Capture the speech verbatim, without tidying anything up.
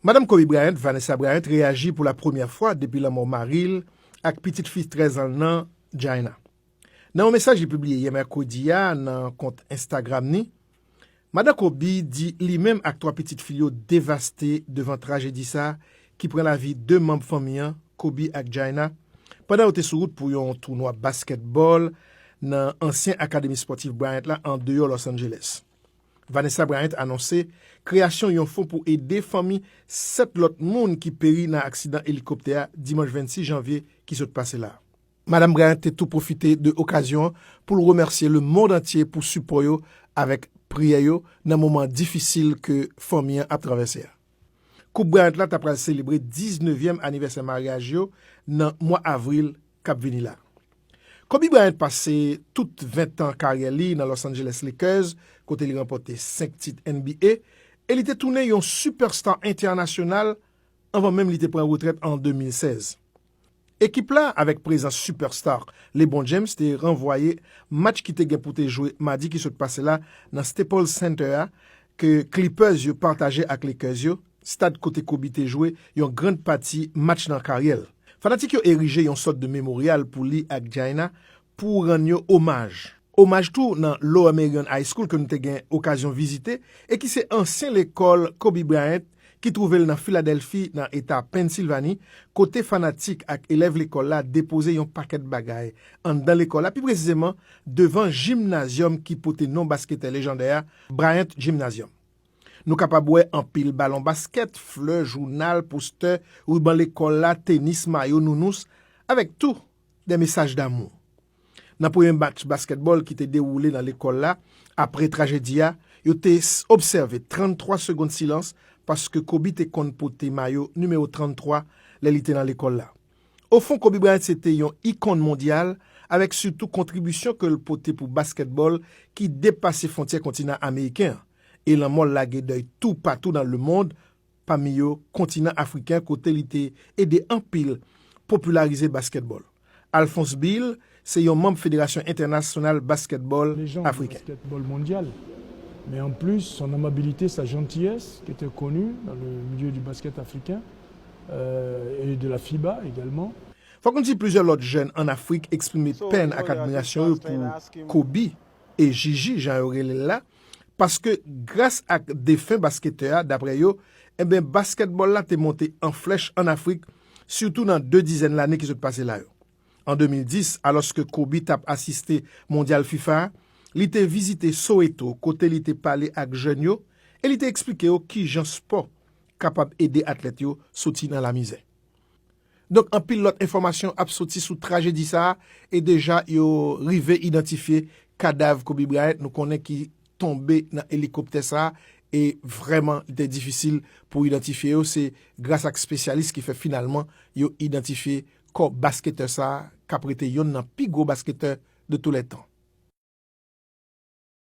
Madanm Kobe Bryant, Vanessa Bryant, reyaji pou la premyè fwa depi lanmò mari l ak pitit fi trèz an nan, Jaina. Nan yon mesaj li pibliye yè mèkredi a nan kont Instagram ni, Madan Kobe di li menm ak twa pitit fi l yo devaste devan trajedi sa a ki pran lavi de manm fanmi an, Kobe ak Jaina, pandan yo te sou wout pou yon tounwa baskètbòl nan ansyen akademi spòtif Bryant la andeyò Los Angeles. Vanessa Bryant anonse kreyasyon yon fon pou ede fanmi sèt lòt moun ki peri nan aksidan elikoptè a dimanch vennsis janvye ki sot pase la. Madanm Bryant te tou pwofite de okazyon an pou l remèsye lemonn antye pou sipò yo avèk priyè yo nan moman difisil ke fanmi an ap travèse a. Koup Bryant la ta pral selebre diznevyèm anivèsè maryaj yo nan mwa avril k ap vini la. Kobe Bryant pase tout ven tan karyè li nan Los Angeles Lakers, kote li ranpòte senk tit N B A, e li te tounen yon sipèsta entènasyonal anvan menm li te pran retrèt an de mil sèz. Ekip la, avèk prezans sipèsta LeBron James, te ranvwaye match ki te gen pou te jwe madi ki sot pase la nan Staples Center a, ke Clippers yo pataje ak Lakers yo, stad kote Kobe te jwe yon grann pati match nan karyè l. Fanatik yo erije yon sòt de memoryal pou li ak Jaina pou rann yo omaj. Omaj tou nan Lower Merion High School ke nou te gen okazyon vizite e ki se ansyen lekòl Kobe Bryant ki twouve l nan Filadèlfi, nan eta Pennsilvani, kote fanatik ak elèv lekòl la depoze yon pakèt bagay anndan lekòl la, pi presizeman devan jimnazyòm ki pote non basketè lejandè a, Bryant Gymnasium. Nou kapab wè anpil balon baskèt, flè, jounal, postè, riban lekòl la, tenis, mayo, nounous, avèk tou de mesaj damou. Nan premye match baskètbòl ki te dewoule nan lekòl la, apre trajedi a, yo te s- obsève tranntwa segonn silans paske Kobe te konn pote mayo nimewo tranntwa lè li te nan lekòl la. Ofon, Kobe Bryant se te yon ikòn mondyal, avèk sitou kontribisyon ke l pote pou baskètbòl ki depase fwontyè kontinan ameriken an, e lanmò l lage dèy toupatou nan lemonn, pami yo kontinan afriken, kote li te ede anpil popilarize baskètbòl. Alphonse Bill se yon manm Federasyon Entènasyonal Baskètbòl Légende du Afriken. Basketball mondial. Mais en plus, son amabilité, sa gentillesse, qui était connue dans le milieu du basket africain, euh, et de la fiba également. Fòk nou di plizyè lòt jèn ann Afrik eksprime pèn ak admirasyon yo pou Kobe e Jiji, jan yo rele l la, paske gras ak defen basketè a, daprè yo, enben, baskètbòl la te monte an flèch ann Afrik, sitou nan de dizèn lane ki sot pase la yo. An de mil dis, alòske Kobe t ap asiste Mondyal fifa a, li te vizite Soweto, kote li te pale ak jèn yo e li te eksplike yo kijan spò kapab ede atlèt yo soti nan lamizè. Donk, anpil lòt enfòmasyon ap soti sou trajedi sa a, e deja yo rive idantifye kadav Kobe Bryant, nou konnen, ki tonbe nan elikoptè sa a, e vrèman, li te difisil pou idantifye yo. Se gras ak espesyalis ki fè finalman yo idantifye kò basketè sa a, k ap rete yonn nan pi gwo basketè de tou lè tan.